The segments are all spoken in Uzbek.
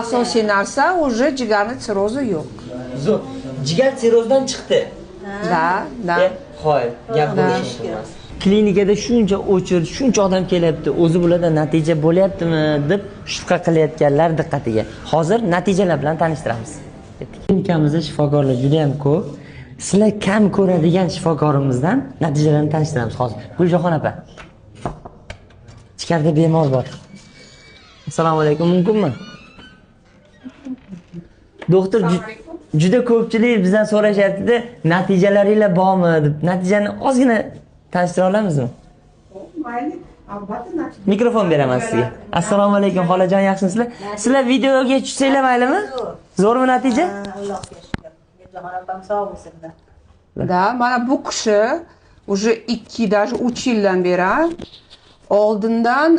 Asosiy narsa, уже jigarni sirrozi yo'q. Zo'r. Jigar sirrozdan chiqdi. Да. Qoyil, gap bo'lishi mumkin emas. Klinikada shuncha o'chir, shuncha odam kelyapti, o'zi bularda natija bo'lyaptimi deb shubha qilayotganlar diqqatiga. Hozir natijalar bilan tanishtiramiz. Klinikamizda shifokorlar juda ham ko'p. Sizlar kam ko'radigan shifokorimizdan natijalarni tanishtiramiz hozir. Guljohon opa. Ichkarida bemor bor. Assalomu alaykum, mumkinmi? Doktor, juda ko'pchilik bizdan so'rashyapti-da, natijalaringlar bormi deb. Natijani ozgina tanishtira olamizmi? Mayli, albatta natija. Mikrofon beraman sizga. Assalomu alaykum, xolajon, yaxshimisizlar? Sizlar videoga tushsanglar maylimi? Zo'rmi natija? Allohga shukr. Guljohon opam sog' bo'lsinlar. Да, mana bu kishi уже 2, даже 3 yildan beri oldindan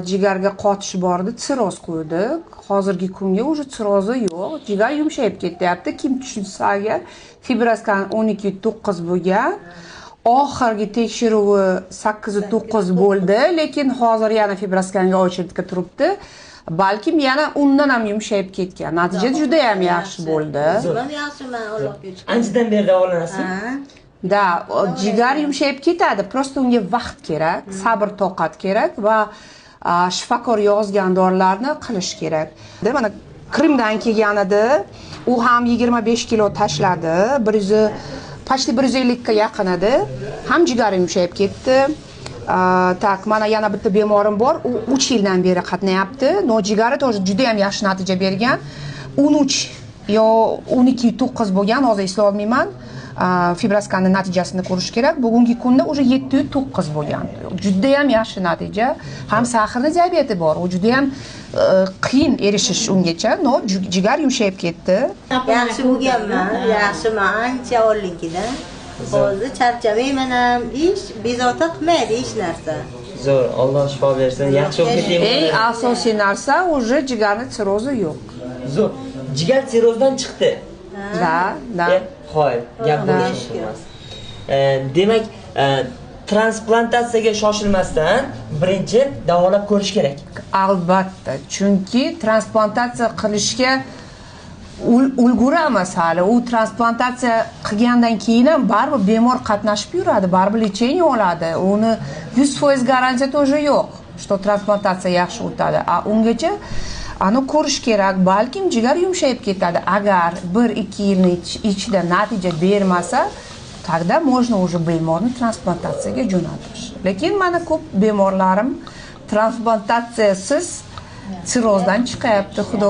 jigarga qotish bor edi, sirroz qo'ydik. Hozirgi kunga уже sirrozi yo'q, jigar yumshayib ketyapti. Kim tushunsa agar, fibroskan 12,9 bo'lgan. Oxirgi tekshiruvi 8,9 bo'ldi, lekin hozir yana fibroskanga очередь ga turibdi. Balkim yana undan ham yumshayib ketgan. Natija juda ham yaxshi bo'ldi. O'zim yaxshiman, Allohga shukr. Anchadan beri davolanasizmi? Ha. Да, jigar yumshayib ketadi. Просто unga vaqt kerak, sabr toqat kerak va shifokor yozgan dorilarni qilish kerak. Mana Krimdan kelgan edi. U ham 25 kilo tashladi. 100, почти 150 ga yaqin edi. Ham jigari yumshayib ketdi. Так, mana yana bitta bemorim bor. U 3 yildan beri qatnayapti. Но jigari тоже juda ham yaxshi natija bergan. 13 yo 12,9 bo'lgan, hozir eslay olmayman. Fibroskanni natijasini ko'rish kerak. Bugungi kunda уже 7,9 bo'lgan. Juda ham yaxshi natija. Ham сахарный diabeti bor. U juda ham qiyin erishish ungacha, но jigar yumshayib ketdi. Yaxshi bo'lganman, yaxshiman ancha oldingidan. Hozir charchamayman ham, ish bezovta qilmaydi hech narsa. Zo'r, Alloh shifo bersin. Yaxshi bo'lib keting. Eng asosiy narsa, уже jigarni sirrozi yo'q. Zo'r. Jigar sirrozdan chiqdi. Да. Qoyil, gap bo'lishi mumkin emas. Demak, transplantatsiyaga shoshilmasdan birinchi davolab ko'rish kerak. Albatta, chunki transplantatsiya qilishga ulguramiz hali. U transplantatsiya qilgandan keyin ham baribir bemor qatnashib yuradi, baribir лечение oladi. Uni 100% garantiya тоже yo'q, что transplantatsiya yaxshi o'tadi. A ungacha ani ko'rish kerak, balkim jigar yumshayib ketadi. Agar 1-2 yilni ichida natija bermasa, тогда можно уже bemorni transplantatsiyaga jo'natish. Lekin mana ko'p bemorlarim transplantatsiyasiz sirrozdan chiqayapti, xudo.